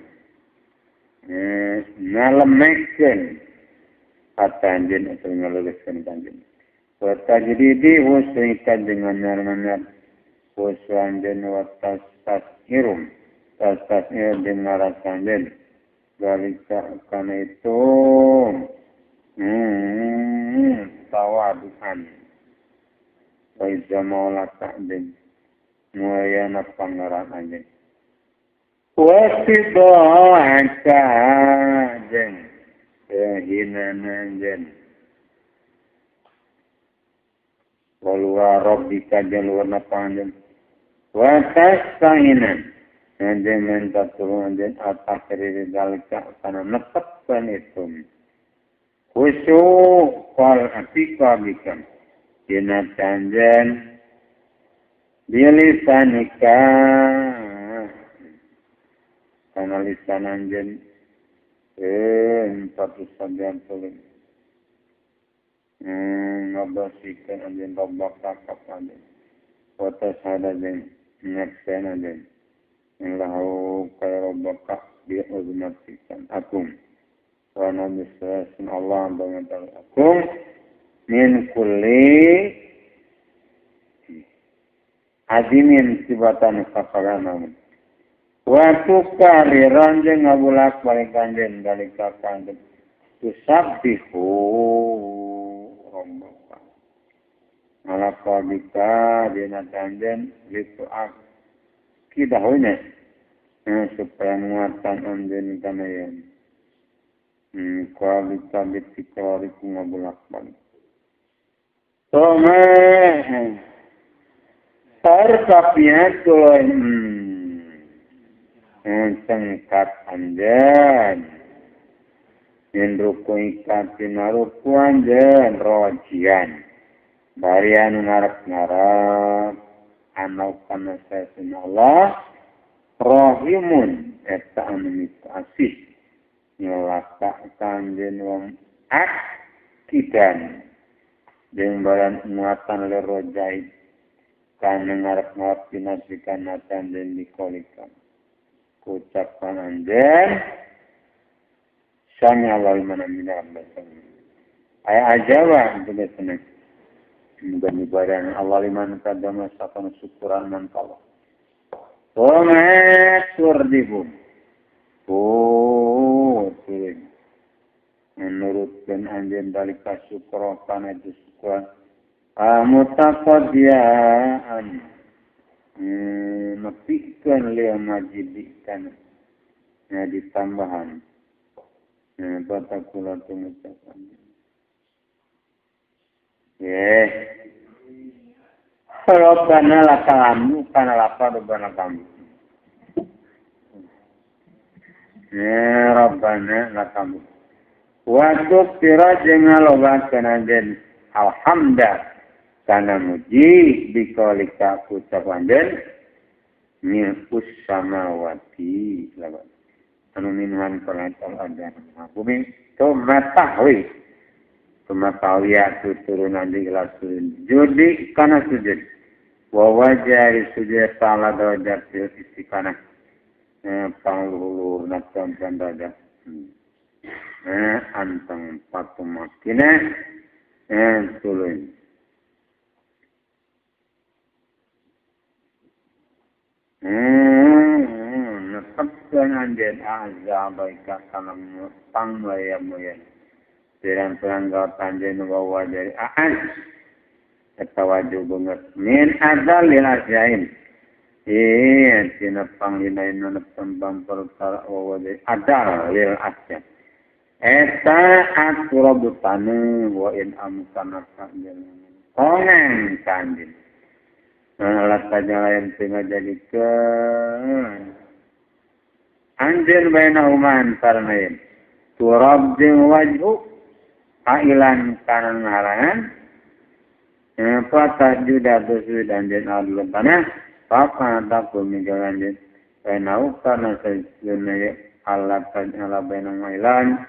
ngalemekeun atanjeun atau ngalegeskeun kanjeun wa tajdidi husnika dengan nyarmanyar husanjeun wa tas-tas irum tas-tasnya dengan rasanjen dalika karena itu tawaduan wa iza maulaka den muayana pangeran anjen wasidoaka den kehinaan anjen waluwa rabbika den warna panjen Wa tasta'ina anjeun minta tulung anjeun at-tahriri zalika kana netepkeun itu. Khusyuk qal atika bikam dina anjeun bilisanika kana lisan anjeun 490 ngabasikeun anjeun rabbaka ka anjeun wa tashhada jeung nyakseun anjeun lahu ka rabbaka bi uzmatikan akum wa nabisasin Allah banget akum min kulli azimin sibatan safarana wa tukariran jeung ngabulak balik anjeun dalika kanjeun tusabbihu rabbaka ala qalbika dina anjeun litu akidahunya supaya nguatan anjeun kana yeun qalbika bitikrariku ngabulak balik tome tarkapnya tuloy cengkat anjeun yen ruku ikatina ruku anjeun rojian bari anu ngarep-ngarep anu kana saesuna Allah rahimun eta anu mikaasih nyelaka ka anjeun wong akidan jeung baran muatan lerojai kana ngarep-ngarep dinasikan anjeun dikolikan ucapan anjeun sami Allah liman hamidah aya ajawa tegasna muga baran Allah liman kadama sakana syukuran man Allah wa ma turdihu oh tuh menurutkeun anjeun dalika syukur kana itu syukuran mutaqaddian nepikeun lieu majidikan ya ditambahan batakula pengucapan ye Rabbana lakal hamdu kana lapa rabbana hamdu ya Rabbana lakal hamdu wa tuktira jeung ngalobakeun anjeun alhamda kana muji biqaulika ucapan anjeun milkus samawati lawan anu minhan kana ada bumi tumatahwi tumatahwiya turun anjeun ila sujud kana sujud wa wajari sujud ta'ala darajat istiqanah pangluhur napkan derajat anteng patumakina tuluy netepkeun anjeun azza baika kana pangmulia-mulia pirang-pirang gaot anjeun wa wajari aan eta wajib banget min adzalil asyain tina panglinain neptembang perkara wa wajari adal lil asyain eta aturabu tanu wa in amkanaka kongen kanjeng alat lain tengah jadikeun anjeun bainahuma antara lain turab jeung wajhu ailan kana ngarangan patah juda sujud anjeun adul tanah papa taku migal anjeun bainahu kana sajuna alat tajala bainahuma ilan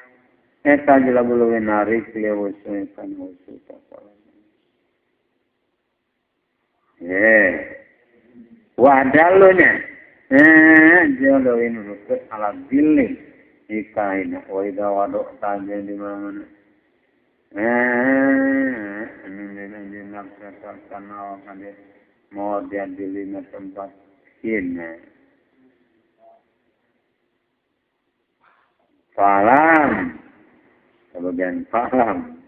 eta jela buluwe narik lewusun kan wusu taqwa. Wadalunya jolowin nukut ala billing ikaina wa idza wadu tanjen di mana ini nafsa kana wa kade mau dia dilina tempat hina falam sebagian falam